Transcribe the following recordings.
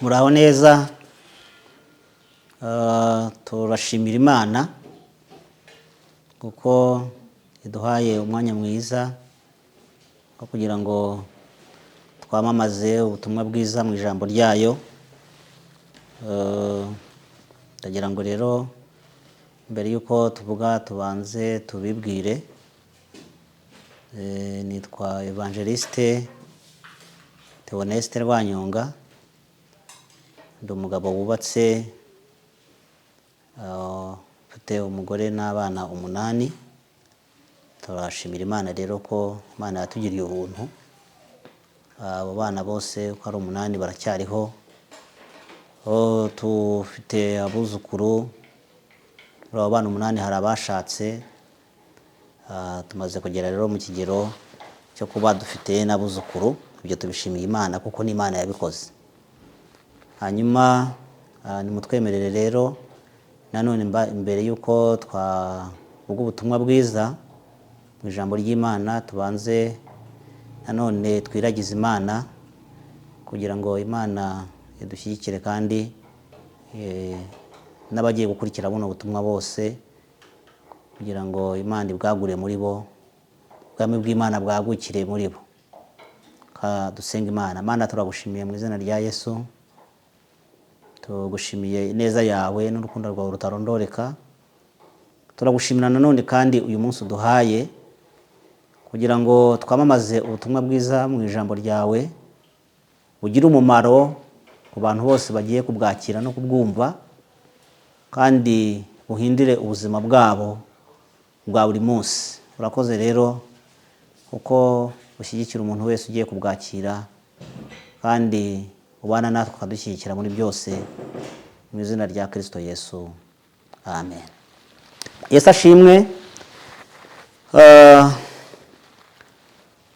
Muraho neza. Turashimira Imana kuko iduhaye umwanya mwiza wo kugira ngo twamamaze ubutumwa bwiza mu ijambo ryayo. Ndagira ngo rero mbere y'uko tuvuga tubanze tubibwire. Nitwa Evangeliste Theoneste Rwanyonga, ndi umugabo wubatse, ufite umugore n'abana 8. Turashimira Imana rero ko Imana yatugiriye ubuntu. Abo bana bose uko ari 8 baracyariho. Tufite abuzukuru, muri abo bana 8 hari abashatse. Tumaze kugera rero mu kigero cyo kuba dufite n'abuzukuru. Ibyo tubishimiye Imana kuko ni Imana yabikoze. Hanyuma nimutwemerere rero nanone mbere y'uko twavuga ubutumwa bwiza mu ijambo ry'Imana, tubanze nanone twiragize Imana kugira ngo Imana idushyigikire kandi n'abagiye gukurikira buno butumwa bose, kugira ngo Imana ibwagure muri bo, ubwami bw'Imana bwagukire muri bo. Ka dusenga Imana. Mana, turagushimiye mu izina rya Yesu. Tugushimiye ineza yawe n'urukundo rwawe rutarondoreka. Turagushimira nanone kandi uyu munsi uduhaye kugira ngo twamamaze ubutumwa bwiza mu ijambo ryawe, bugire umumaro ku bantu bose bagiye kubwakira no kubwumva, kandi buhindure ubuzima bwabo bwa buri munsi. Urakoze rero kuko ushyigikira umuntu wese ugiye kubwakira, kandi ubana natwe ukadushyigikira muri byose, mu izina rya Kristo Yesu, amen. Yesu ashimwe.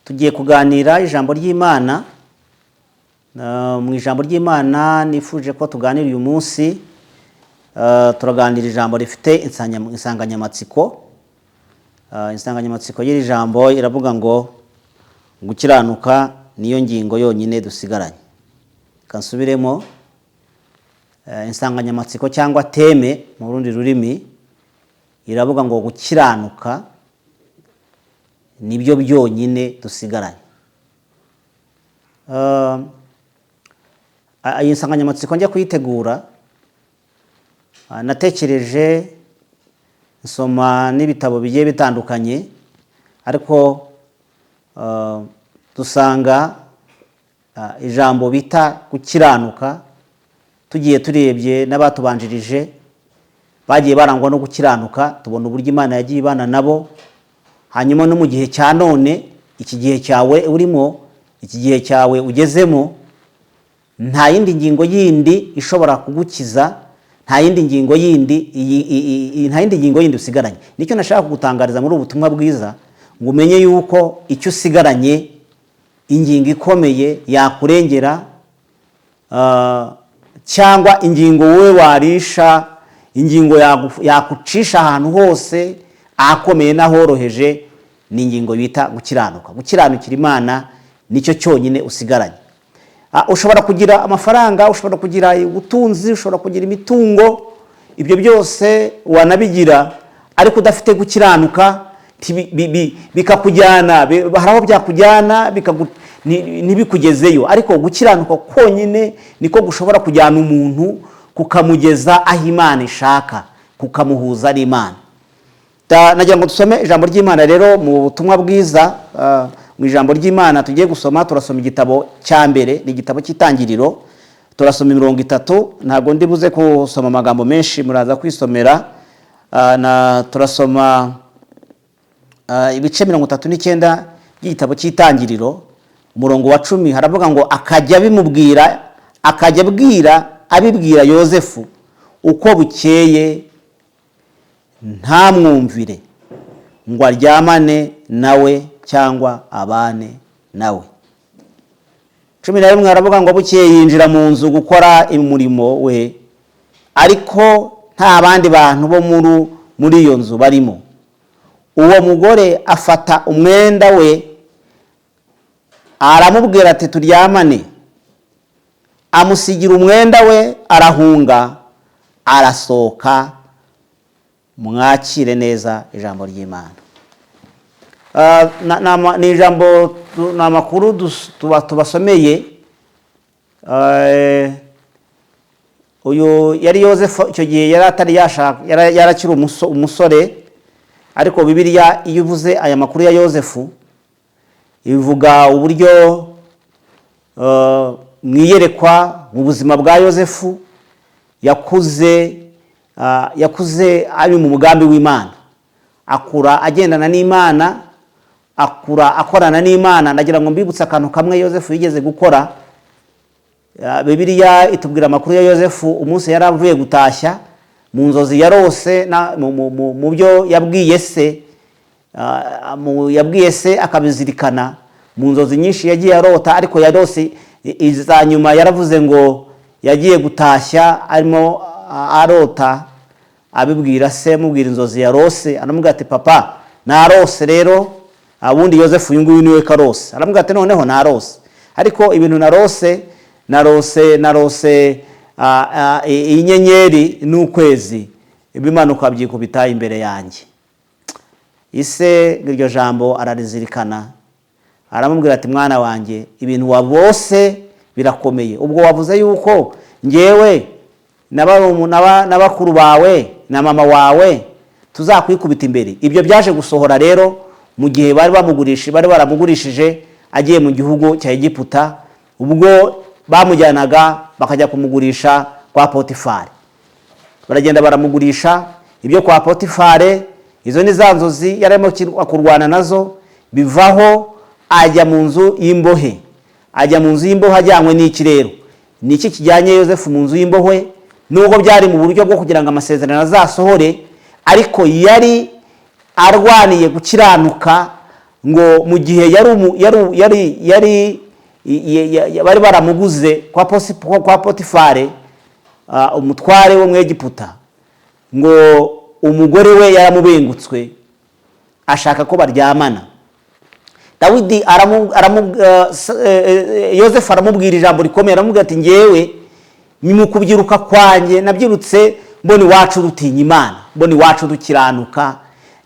Tugiye kuganira ijambo ry'Imana. Mu ijambo ry'Imana nifuje ko tuganira uyu munsi, turaganira ijambo rifite insanganyamatsiko. Insanganyamatsiko y'iri jambo iravuga ngo gukiranuka niyo ngingo yonyine dusigaranye. Reka nsubiremo, insanganyamatsiko cyangwa thème mu rundi rurimi iravuga ngo gukiranuka nibyo byonyine dusigaranye. Iyi nsanganyamatsiko njya kuyitegura, natekereje nsoma n'ibitabo bigiye bitandukanye, ariko dusanga ijambo bita gukiranuka, tugiye turebye n'abatubanjirije bagiye barangwa no gukiranuka, tubona uburyo Imana yagiye ibana nabo. Hanyuma no mu gihe cya none, iki gihe cyawe urimo, iki gihe cyawe ugezemo, nta yindi ngingo yindi ishobora kugukiza, nta yindi ngingo yindi, iyi, iyi, iyi, nta yindi ngingo yindi usigaranye. Nicyo nashaka kugutangariza muri ubu butumwa bwiza, ngo umenye yuko icyo usigaranye, ingingo ikomeye yakurengera, cyangwa ingingo wowe warisha, ingingo yakucisha ahantu hose ahakomeye n'ahoroheje, ni ingingo bita gukiranuka. Gukiranukira Imana nicyo cyonyine usigaranye. Ushobora kugira amafaranga, ushobora kugira ubutunzi, ushobora kugira imitungo, ibyo byose wanabigira, ariko udafite gukiranuka bikakujyana, hari aho byakujyana ntibikugezeyo. Ariko gukiranuka konyine niko gushobora kujyana umuntu kukamugeza aho Imana ishaka, kukamuhuza n'Imana. Nagira ngo dusome ijambo ry'Imana rero mu butumwa bwiza. Mu ijambo ry'Imana tugiye gusoma, turasoma igitabo cya mbere, ni igitabo cy'Itangiriro. Turasoma imirongo 3, ntabwo ndi buze gusoma amagambo menshi, muraza kwisomera. Turasoma ibice 39 by'igitabo cy'Itangiriro, umurongo wa 10. Haravuga ngo akajya abimubwira, akajya abwira, abibwira Yosefu uko bukeye, ntamwumvire ngo aryamane nawe cyangwa abane nawe. 11 haravuga ngo bukeye yinjira mu nzu gukora umurimo we, ariko nta bandi bantu bo muri iyo nzu barimo. Uwo mugore afata umwenda we, aramubwira ati turyamane. Amusigira umwenda we, arahunga, arasohoka. Mwakire neza ijambo ry'Imana. Ni ijambo, ni amakuru tubasomeye. Uyu yari Yosefu. Icyo gihe yari atari yashaka, yarakiri umusore. Ariko Bibiliya iyo ivuze aya makuru ya Yosefu, ivuga uburyo mu iyerekwa, mu buzima bwa Yosefu, yakuze ari mu mugambi w'Imana, akura agendana n'Imana, akura akorana n'Imana. Ndagira ngo mbibutse akantu kamwe Yosefu yigeze gukora. Bibiliya itubwira amakuru ya Yosefu umunsi yari avuye gutashya mu nzozi yarose, mu byo yabwiye se, yabwiye se akabizirikana mu nzozi nyinshi yagiye arota. Ariko yarose iza nyuma, yaravuze ngo yagiye gutashya arimo arota, abibwira se, amubwira inzozi yarose. Aramubwira ati: "Papa, narose rero." Ubundi Yosefu uyu nguyu niwe karose. Aramubwira ati: "Noneho narose, ariko ibintu narose, narose inyenyeri n'ukwezi bimanuka byikubita imbere yanjye." Ise iryo jambo ararizirikana, aramubwira ati: "Mwana wanjye, ibintu wabose birakomeye. Ubwo wavuze yuko ngewe na bakuru bawe na mama wawe tuzakwikubita imbere." Ibyo byaje gusohora rero mu gihe bari bamugurishije, bari baramugurishije agiye mu gihugu cya Egiputa, ubwo bamujyanaga bakajya kumugurisha kwa Potifari. Baragenda baramugurisha. Ibyo kwa Potifari, izo ni za nzozi yarimo kurwana nazo. Bivaho ajya mu nzu y'imbohe. Ajya mu nzu y'imbohe ajyanywe n'iki rero? Ni iki kijyanye Yosefu mu nzu y'imbohe? Nubwo byari mu buryo bwo kugira ngo amasezerano azasohore, ariko yari arwaniye gukiranuka. Ngo mu gihe yari umu- yari yari yari bari baramuguze kwa Potifari, umutware wo mu Egiputa, ngo umugore we yaramubengutswe, ashaka ko baryamana. Dawidi aramu, aramu, eh, s- eh, eh, Yosefu aramubwira ijambo rikomeye, aramubwira ati: "Ngewe ni mu kubyiruka kwanjye nabyirutse mbona iwacu dutinya Imana, mbona iwacu dukiranuka.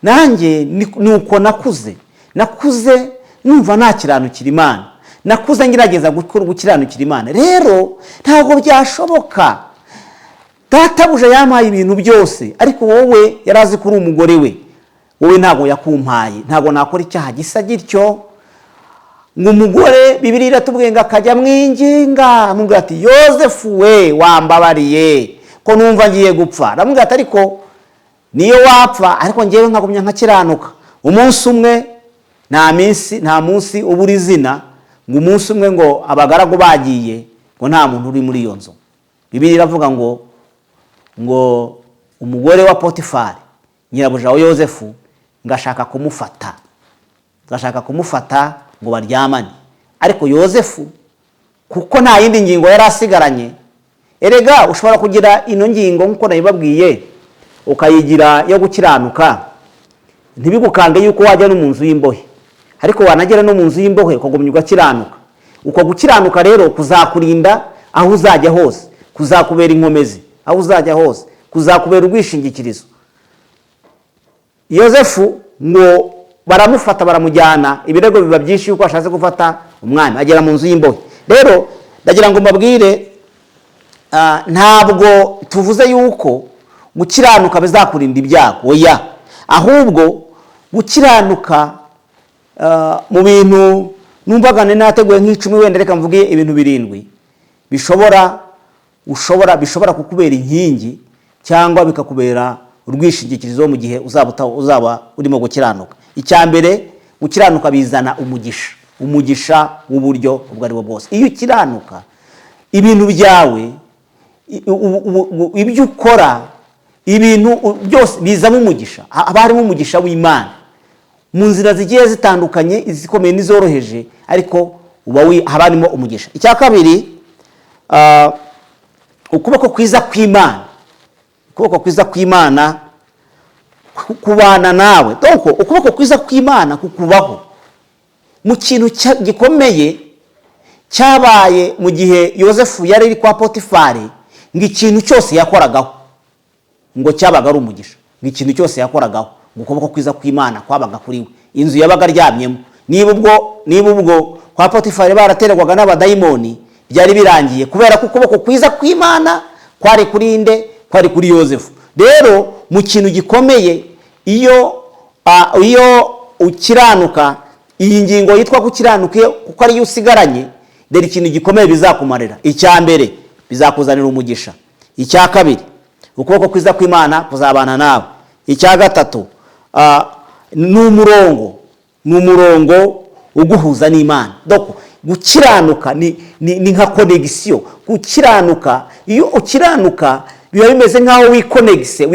Nanjye ni uko nakuze. Nakuze numva nakiranukira Imana, nakuze ngerageza gukiranukira Imana. Rero ntabwo byashoboka. Databuja yampaye ibintu byose, ariko wowe yari azi ko uri umugore we, wowe ntabwo yakumpaye. Ntabwo nakora icyaha gisa gityo." Ngo umugore, Bibiliya iratubwiye ngo akajya amwinginga, amubwira ati: "Yosefu we, wambabariye ko numva ngiye gupfa." Aramubwira ati: "Ariko niyo wapfa, ariko ngewe nkagumya nkakiranuka, umunsi umwe, nta minsi, nta munsi ubura izina." Ngo umunsi umwe, ngo abagaragu bagiye, ngo nta muntu uri muri iyo nzu, Bibiliya iravuga ngo umugore wa Potifari, nyirabuja wa Yosefu, ngo ashaka kumufata, ngo ashaka kumufata ngo baryamane. Ariko Yosefu, kuko nta yindi ngingo yari asigaranye. Erega ushobora kugira ino ngingo nk'uko nabibabwiye, ukayigira yo gukiranuka, ntibigukange yuko wajya no mu nzu y'imbohe. Ariko wanagera no mu nzu y'imbohe ukagumya ugakiranuka. Uko gukiranuka rero kuzakurinda aho uzajya hose, kuzakubera inkomezi aho uzajya hose, kuzakubera urwishingikirizo. Yosefu ngo baramufata, baramujyana, ibirego biba byinshi yuko ashatse gufata umwami, agera mu nzu y'imbohe. Rero ndagira ngo mbabwire, ntabwo tuvuze yuko gukiranuka bizakurinda ibyago, oya. Ahubwo gukiranuka, mu bintu numvaga nari nateguye nk'icumi, wenda reka mvuge ibintu birindwi bishobora ushobora bishobora kukubera inkingi cyangwa bikakubera urwishingikirizo mu gihe uzaba urimo gukiranuka. Icya mbere, gukiranuka bizana umugisha, umugisha w'uburyo ubwo ari bwo bwose. Iyo ukiranuka, ibintu byawe, ibyo ukora, ibintu byose bizamo umugisha. Haba harimo umugisha w'Imana mu nzira zigiye zitandukanye, izikomeye n'izoroheje, ariko haba harimo umugisha. Icya kabiri, ukuboko kwiza kw'Imana, ukuboko kwiza kw'Imana kubana nawe. Donc ukuboko kwiza kw'Imana kukubaho mu kintu gikomeye. Cyabaye mu gihe Yosefu yari ari kwa Potifari, ngo ikintu cyose yakoragaho ngo cyabaga ari umugisha, ngo ikintu cyose yakoragaho, ngo ukuboko kwiza kw'Imana kwabaga kuri we. Inzu yabaga aryamyemo, niba ubwo kwa Potifari baraterwaga n'abadayimoni, byari birangiye, kubera ko ukuboko kwiza kw'Imana kwari kuri nde? Kwari kuri Yosefu. Rero mu kintu gikomeye, iyo ukiranuka, iyi ngingo yitwa gukiranuka, kuko ariyo usigaranye, dore ikintu gikomeye bizakumarira. Icya mbere, bizakuzanira umugisha. Icya kabiri, ukuboko kwiza kw'Imana kuzabana nawe. Icya gatatu, ni umurongo uguhuza n'Imana. Donc gukiranuka ni nka connexion. Gukiranuka, iyo ukiranuka biba bimeze nk'aho wikonegise.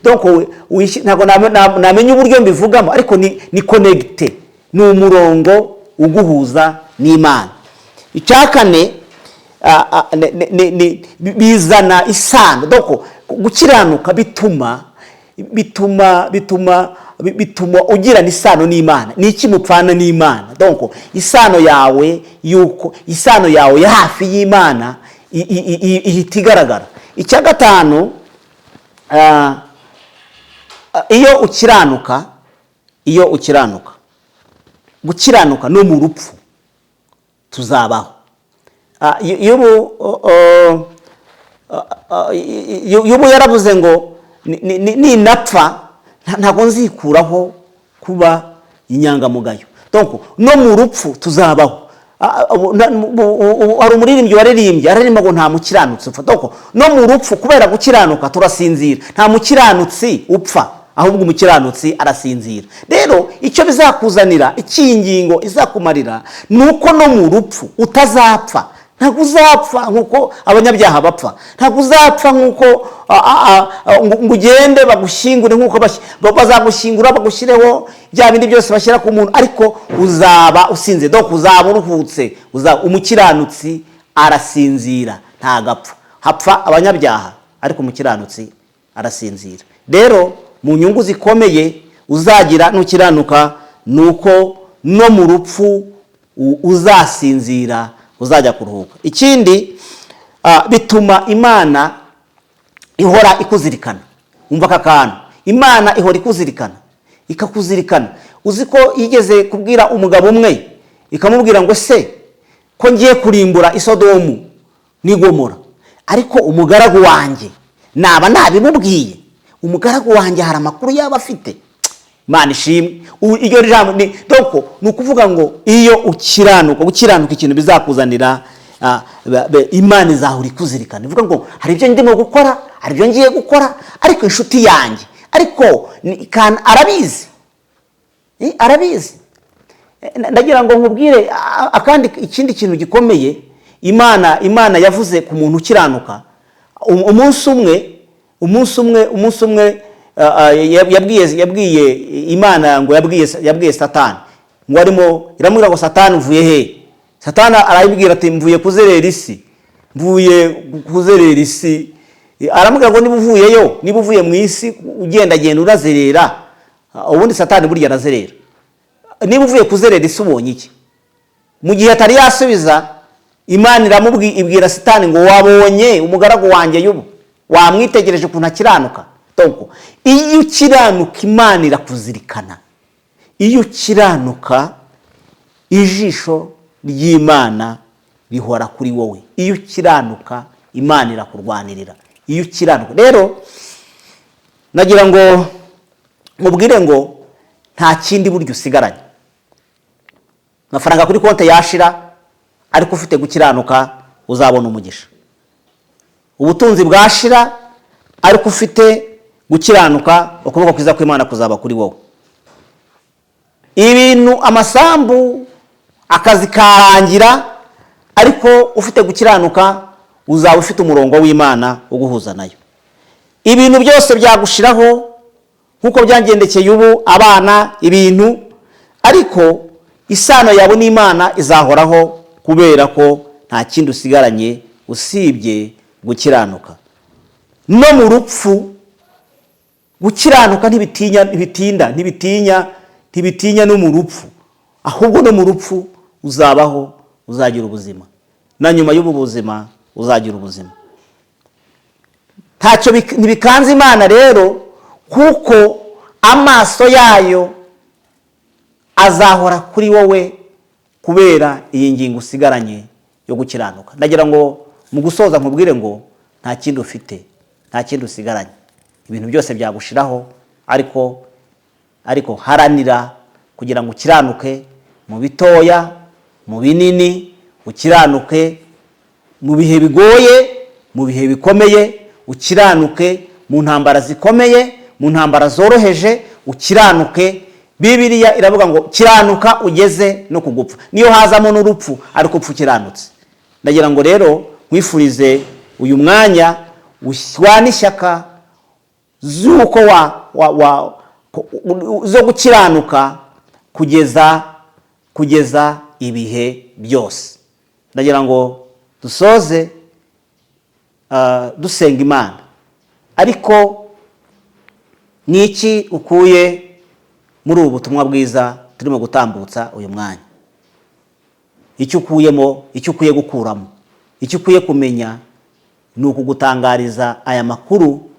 Donc ntabwo namenya uburyo mbivugamo, ariko ni connecté, ni umurongo uguhuza n'Imana. Icya kane, bizana isano. Donc gukiranuka bituma ugirana isano n'Imana. Ni iki mupfana n'Imana? Donc isano yawe, yuko isano yawe ya hafi y'Imana ihita igaragara. Icya gatanu, iyo ukiranuka, gukiranuka no mu rupfu tuzabaho. Yobu yaravuze ngo ninapfa ntabwo nzikuraho kuba inyangamugayo. Donc no mu rupfu tuzabaho. Hari umuririmbyi waririmbye, araririmba ngo nta mukiranutsi upfa. Donc no mu rupfu, kubera gukiranuka, turasinzira. Nta mukiranutsi upfa, ahubwo umukiranutsi arasinzira. Rero icyo bizakuzanira, icy'iyi ngingo izakumarira, ni uko no mu rupfu utazapfa. Ntabwo uzapfa nk'uko abanyabyaha bapfa. Ntabwo uzapfa nk'uko ngo ugende bagushyingure nk'uko bazagushyingura, bagushyireho bya bindi byose bashyira ku muntu, ariko uzaba usinze. Donc uzaba uruhutse. Umukiranutsi arasinzira, ntagapfa. Hapfa abanyabyaha, ariko umukiranutsi arasinzira. Rero mu nyungu zikomeye uzagira nukiranuka ni uko no mu rupfu uzasinzira, uzajya kuruhuka. Ikindi, bituma Imana ihora ikuzirikana. Umva aka kantu: Imana ihora ikuzirikana, ikakuzirikana. Uzi ko yigeze kubwira umugabo umwe, ikamubwira ngo: "Se ko ngiye kurimbura Isodomu n'Igomora, ariko umugaragu wanjye naba nabimubwiye? Umugaragu wanjye hari amakuru yaba afite?" Imana ishimwe. Iryo jambo ni donc ni ukuvuga ngo iyo ukiranuka, gukiranuka, ikintu bizakuzanira, Imana izahora ikuzirikana, ivuga ngo hari ibyo ndimo gukora, hari ibyo ngiye gukora, ariko inshuti yanjye, ariko arabizi. Arabizi. Ndagira ngo nkubwire akandi, ikindi kintu gikomeye Imana yavuze ku muntu ukiranuka. Umunsi umwe yabwiye Imana ngo yabwiye Satani ngo arimo, iramubwira ngo: "Satani, uvuye he?" Satani arayibwira ati: "Mvuye kuzerera isi, mvuye kuzerera isi." Aramubwira ngo: "Niba uvuyeyo, niba uvuye mu isi ugendagenda urazerera," ubundi Satani burya arazerera, "niba uvuye kuzerera isi, ubonye iki?" Mu gihe atari yasubiza, Imana iramubwira, ibwira Satani ngo: "Wabonye umugaragu wanjye Yubu? Wamwitegereje ukuntu akiranuka?" Donc iyo ukiranuka, Imana irakuzirikana. Iyo ukiranuka, ijisho ry'Imana rihora kuri wowe. Iyo ukiranuka, Imana irakurwanirira. Iyo ukiranuka rero, nagira ngo mubwire ngo nta kindi buryo usigaranye. Amafaranga kuri konti yashira, ariko ufite gukiranuka uzabona umugisha. Ubutunzi bwashira, ariko ufite gukiranuka, ukuboko kwiza kw'Imana kuzaba kuri wowe. Ibintu, amasambu, akazi karangira, ariko ufite gukiranuka uzaba ufite umurongo w'Imana uguhuza nayo. Ibintu byose byagushiraho nk'uko byangendekeye ubu, abana, ibintu, ariko isano yawe n'Imana izahoraho, kubera ko nta kindi usigaranye usibye gukiranuka. No mu rupfu, gukiranuka ntibitinya, ntibitinda, ntibitinya no mu rupfu. Ahubwo no mu rupfu uzabaho, uzagira ubuzima. Na nyuma y'ubu buzima uzagira ubuzima. Ntacyo ntibikanze Imana rero, kuko amaso yayo azahora kuri wowe kubera iyi ngingo usigaranye yo gukiranuka. Ndagira ngo mu gusoza nkubwire ngo nta kindi ufite, nta kindi usigaranye. Ibintu byose byagushiraho, ariko haranira kugira ngo ukiranuke mu bitoya, mu binini, ukiranuke mu bihe bigoye, mu bihe bikomeye, ukiranuke mu ntambara zikomeye, mu ntambara zoroheje, ukiranuke. Bibiliya iravuga ngo kiranuka ugeze no kugupfa, niyo hazamo n'urupfu, ariko upfa ukiranutse. Ndagira ngo rero nkwifurize uyu mwanya ushywane ishyaka z'uko wa, wa, wa zo gukiranuka kugeza ibihe byose. Ndagira ngo dusoze dusenga Imana. Ariko ni iki ukuye muri ubu butumwa bwiza turimo gutambutsa uyu mwanya? Icyo ukuyemo, icyo ukwiye gukuramo, icyo ukwiye kumenya ni ukugutangariza aya makuru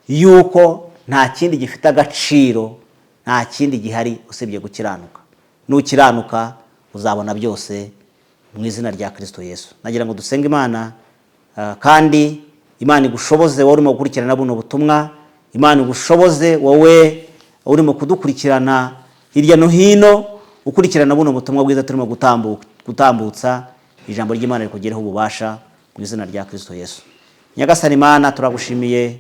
y'uko nta kindi gifite agaciro, nta kindi gihari usibye gukiranuka. Nukiranuka uzabona byose mu izina rya Kirisito Yesu. Nagira ngo dusenge Imana, kandi Imana igushoboze wowe urimo gukurikirana buno butumwa. Imana igushoboze wowe urimo kudukurikirana hirya no hino, ukurikirana buno butumwa bwiza turimo gutambutsa. Ijambo ry'Imana rikugereho ububasha mu izina rya Kirisito Yesu. Nyagasani Imana, turagushimiye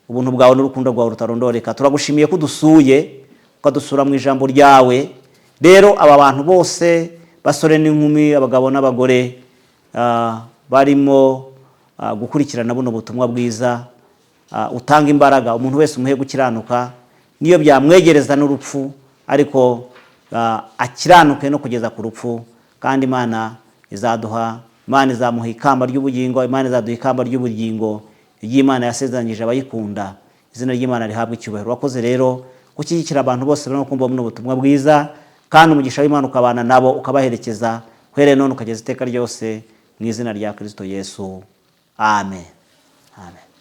ubuntu bwawe n'urukundo rwawe rutarondoreka. Turagushimiye ko udusuye, ukadusura mu ijambo ryawe. Rero aba bantu bose, basore n'inkumi, abagabo n'abagore, barimo gukurikirana buno butumwa bwiza, utanga imbaraga. Umuntu wese umuhe gukiranuka, niyo byamwegereza n'urupfu, ariko akiranuke no kugeza ku rupfu. Kandi Imana izaduha, Imana izamuha ikamba ry'ubugingo, Imana izaduha ikamba ry'ubugingo ry'Imana yasezeranyije abayikunda. Izina ry'Imana rihabwa icyubahiro. Wakoze rero gushyigikira abantu bose barimo kumva buno butumwa bwiza, kandi umugisha w'Imana ukabana nabo, ukabaherekeza uhereye none ukageza iteka ryose, mu izina rya Kirisito Yesu, amen, amen.